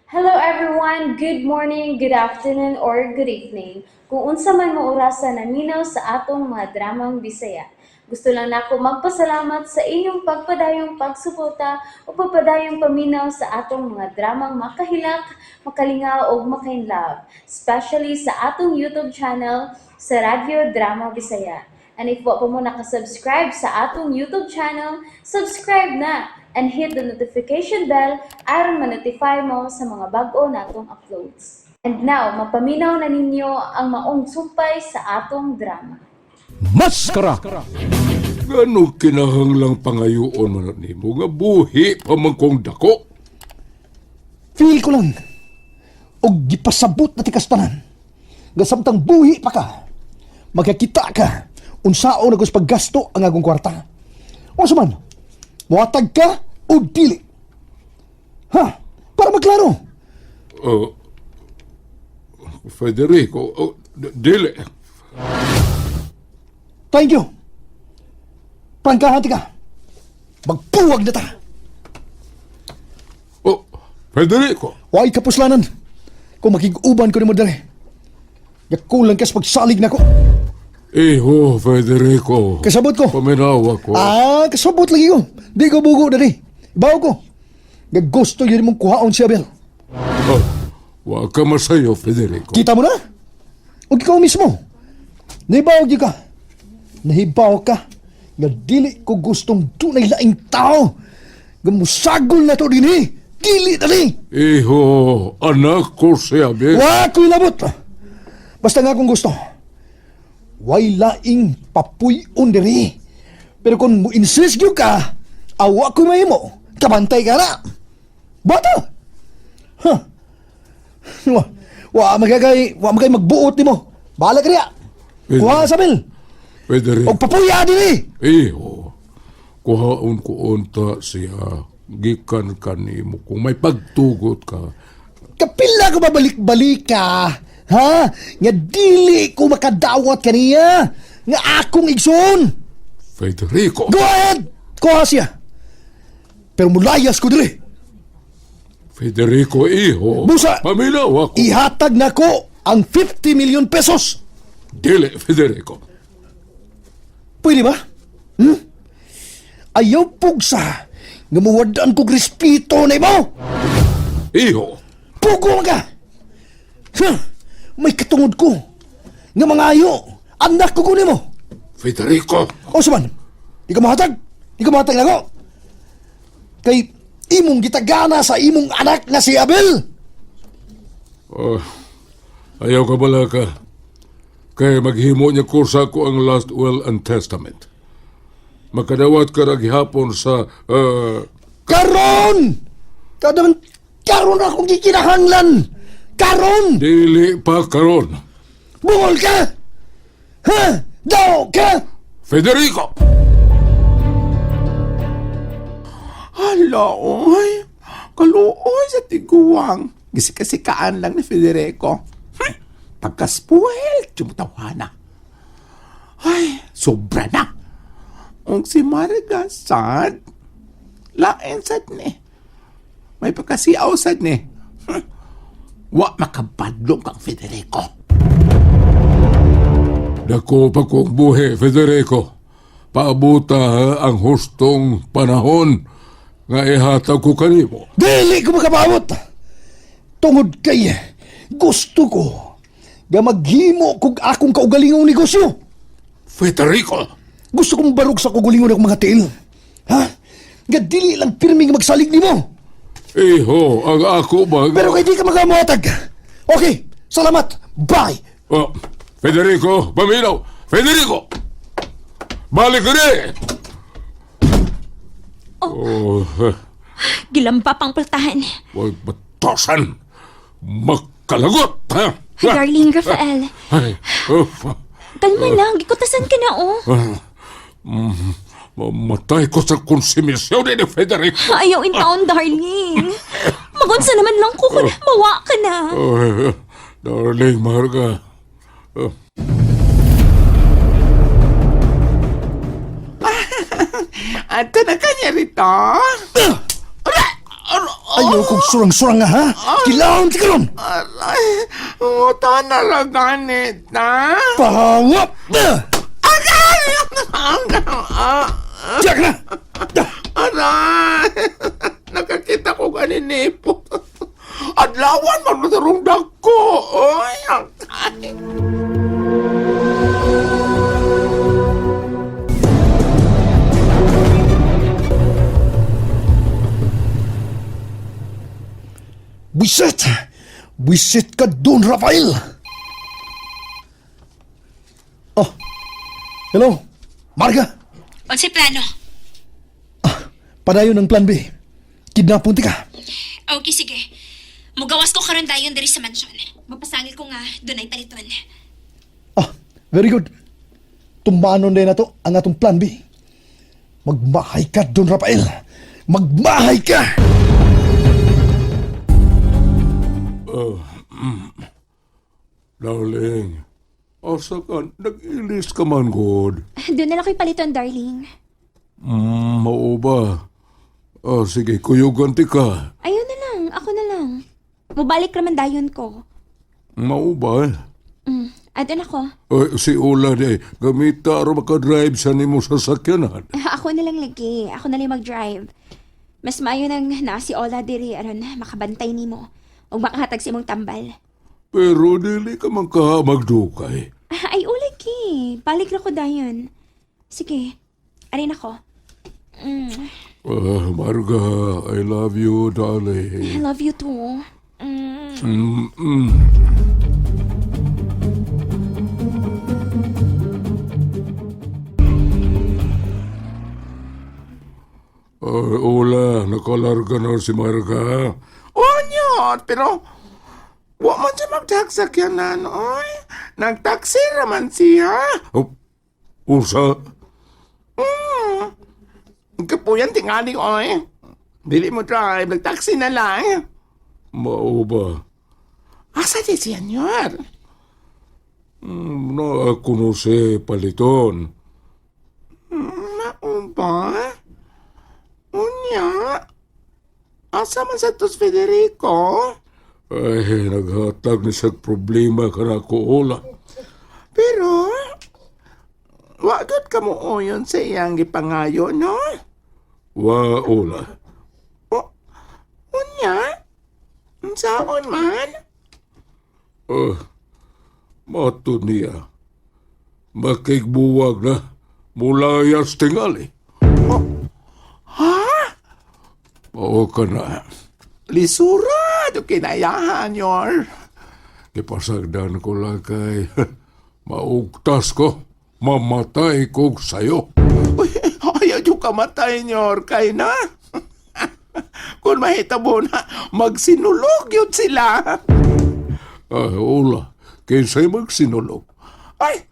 Hello everyone! Good morning, good afternoon, or good evening. Kung unsa man mo orasa naminaw sa atong mga dramang Bisaya. Gusto lang nako magpasalamat sa inyong pagpadayong pagsuporta o pagpadayong paminaw sa atong mga dramang makahilak, makalingaw ug makainlove, especially sa atong YouTube channel sa Radyo Drama Bisaya. And if wa pa mo nakasubscribe sa atong YouTube channel, subscribe na and hit the notification bell aron ma-notify mo sa mga bag-o natong uploads. And now, mapaminaw na ninyo ang maong sumpay sa atong drama. Maskara! Ngano kinahanglang pangayoon man nimo nga buhi pa man kong dako? Feel ko lang. Og gipasabot na tikas tanan. Nga samtang buhi pa ka, magkakita ka, unsaon na paggasto ang akong kwarta. Unsa man, muhatag ka o dili? Ha? Para maklaro. Federico, oh, dili. Thank you. Prangkahan ka. Magpuwag na ta. Oh, Federico. Way kapuslanan. Kung makig-uban ko nimo dere. Gakulang kas pagsalig nako. Iho, Federico. Kasabot ko. Paminawa ko. Ah, kasabot lagi ko. Di ko bugo dali. Ibaw ko. Nga gusto yun mong kuhaon si Abel. Oh, wa ka masayo, Federico. Kita mo na? O ikaw mismo. Nahibaw gyud ka. Nahibaw ka. Nga dili ko gustong dunay laing tao. Nga musagol na to dinhi. Dili dali. Iho, anak ko si Abel. Wa ko'y labot. Basta nga akong gusto. Way laing papuy-on diri. Pero kung mo insist gyud ka, awa ko'y mahimo. Kabantay ka na. Bata! Huh. Wa, wa magagay, wa magay magbuot nimo. Bahala ka niya. Kuha sa bil. Federico. Og papuya dinhi. Iho, kuhaon ko unta siya. Gikan kanimo kung may pagtugot ka. Kapila ko babalik-balik ka. Ha? Nga dili ko makadawat kaniya. Nga akong igsoon. Federico. Go ahead! Kuha siya. Pero mulayas ko diri. Federico, iho. Busa! Paminaw ako. Ihatag na ko ang 50 million pesos. Dili, Federico. Pwede ba? Hmm? Ayaw pugsa nga muwadan kog respeto na imo. Iho. Pugo man ka. Huh? May katungod ko nga mangayo. Anak ko kunin mo. Federico. O suman, di ka mahatag. Di ka mahatag nako. Kay imong gitagana sa imong anak na si Abel. Oh, ayaw ka bala ka. Kay maghimo niya kursa ko ang last will and testament. Makadawat ka gihapon sa Karon! Kada karon akong gikinahanglan! Karon! Dili pa karon. Bungol ka! Ha? Daw ka! Federico! Hala, oy. Kaluoy sa tiguang. Gisikasikaan lang ni Federico. Pagkaspuel, tumutawa na. Ay, sobra na. Ung si Marga, sad. Lain sad ni. May pagkasiaw sad ni. Wa makabadlong kang Federico. Dako pa kong buhi, Federico. Paabuta ha, ang hustong panahon nga ihatag ko kanimo. Dili ko makapaabot! Tungod kay gusto ko nga maghimo kog akong kaugalingong negosyo. Federico! Gusto kong barog sa kaugalingon akong mga tiil. Ha? Nga dili lang pirmi nga magsalig nimo. Iho, ang ako ba? Pero kay di ka magamuhatag. Okay, salamat. Bye. Oh, Federico, paminaw! Federico! Balik ka rin! Oh, Gilamba pang pultahan. Huwag batasan! Makalagot! Ha? Hi, darling Rafael. Ay, oh, Kalma lang, gikutasan ka na, oh. Mamatay ko sa konsumisyon ni Federico. Ayaw in taon, darling. Magunsa naman lang ko kung mawa ka na. Oh, darling, Marga. Oh. Ato na kanya rito. Ayaw kong surang-surang nga, ha? Kilahon ti karon! Aray, nguta na lang ganit, ha? Pahawap! Agay! Diyak na! Aray! Nakakita ko ganinipo. Adlawan man na dagko. Oy, agay. Buisit! Buisit ka doon, Rafael! Oh, hello, Marga. Unsay plano? Padayon ng plan B. Kidnapon ti ka. Okay, sige. Mugawas ko karon dayon diri sa mansyon. Mapasangil ko nga dunay paliton. Ah, very good. Tumbanon din na to ang atong plan B. Magmahay ka doon, Rafael. Magmahay ka! Darling, asa ka? Nag-ilis ka man, God. Doon na lang ko'y paliton, darling. Mao ba? Ah, sige, kuyugan ti ka. Ayun na lang, ako na lang. Mubalik raman dayon ko. Mao ba? Adun ako. Ay, si Ulan eh, gamita ro makadrive sa nimo sa sakyanan. Ako na lang lagi. Ako na lang mag-drive. Mas maayo nang naa si Ola diri aron makabantay nimo ug makahatag sa imong tambal. Pero dili ka man ka magdukay. Ay, uli ki. Balik ra ko dayon. Sige. Arin ako. Ah, Marga, I love you, darling. I love you too. Ay, Ola, nakalarga na si Marga. Onyo, pero wa man siya magtagsakyanan, oy. Nagtaksi raman siya. Oh, usa, Kapuyan tingali, oy. Dili mo drive, nagtaksi na lang. mao ba? Asa di siya nyor? Na ako no si paliton. Mao ba? Unya? Asa man sa tos Federico? Ay, naghatag ni siyang problema ka na ko, Ola. Pero, wagod ka mo uyon sa iyang gipangayo, no? Wa, Ola. O, unya? Unsaon man? Ah, mato niya. Makigbuwag na. Mulayas tingali. Ha? Oo ka na. Lisura, do kinayahan, yor. Gipasagdan ko lang kay maugtas ko. Mamatay ko sayo. Uy, ayaw yung kamatay, nyor, kay na. Kung mahitabo na, magsinulog yun sila. Ay, Ola, kinsay magsinulog. Ay,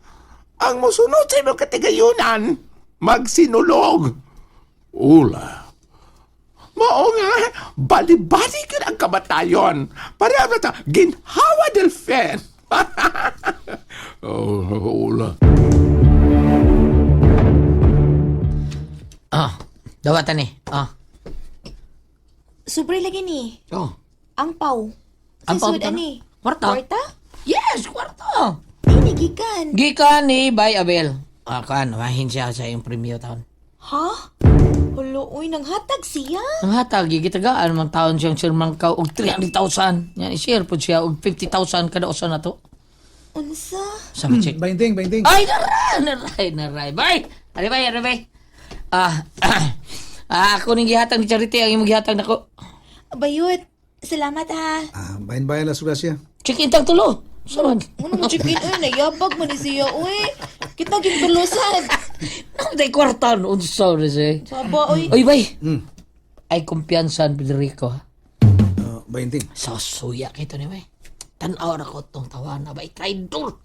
ang musunod sa imong katigayunan, magsinulog. Ola, Mao nga, bali-bali yun ang kamatayon. Pareho na ta, ginhawa del fen. oh, Ola. Ah, dawatan ni. Ah. Sobre lagi ni. Oh. Ang pau. Ang pau Sa bitaw na? ani. Kwarta? Kwarta? Yes, kwarta. Ay, gikan. Gikan ni Bay Abel. Ah, kan, mahin siya sa iyong premyo taon. Ha? Hulo, uy, nanghatag siya. Ang hatag, gigitagaan man taon siyang sirmangkaw og 300,000. Yan, i-share po siya og 50,000 kada usa na to. Unsa? Sa check. Bainting, bainting. Ay, naray, naray, naray. Bay! Ari bay, ari bay. Ah, ah, ako ning gihatag ni Charity ang imong gihatag nako. Bayot. Salamat ha. Ah, bayan-bayan la sugrasya. Check in tang tulo. Saman. Ano mo chicken uy, nayabag man ni siya uy. Kita gyud tulusan. Nay kwarta no unsa ni siya. Saba uy. Oy, bay. Ay kumpiyansa Federico. ha? Bainting. Sa suya kito ni bay. Tan-aw ra ko tong tawana bay. Traidor.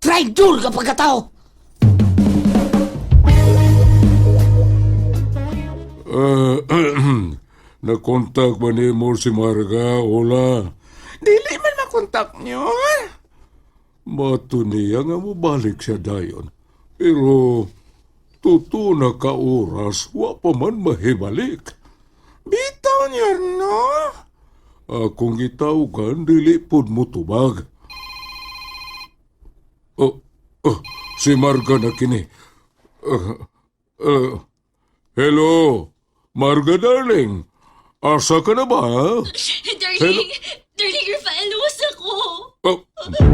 Traidor kapag katao. Nakontak ba ni mo si Marga, Ola? Dili man makontak nyo. Mato niya nga mobalik siya dayon. Pero, totoo na ka oras, wa pa man mahibalik. Bitaw niya, no? Akong gitawagan, dili pod mo tubag. Oh, oh, si Marga na kini. Hello, Marga darling. Asa ka na ba? Darling, darling Rafael, luwas ako. Oh,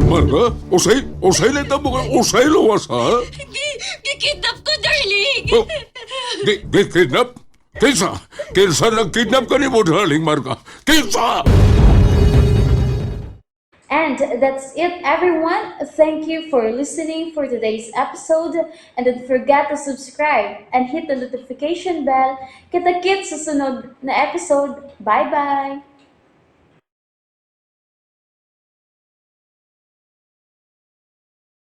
Marga, usay, usay lang mo ka, usay luwas ha? Gikidnap ko, darling. Oh, di kidnap? Kinsa? Kinsa nagkidnap ka ni mo, darling Marga? Kinsa? And that's it, everyone. Thank you for listening for today's episode. And don't forget to subscribe and hit the notification bell. Kita-kits sa sunod na episode. Bye-bye!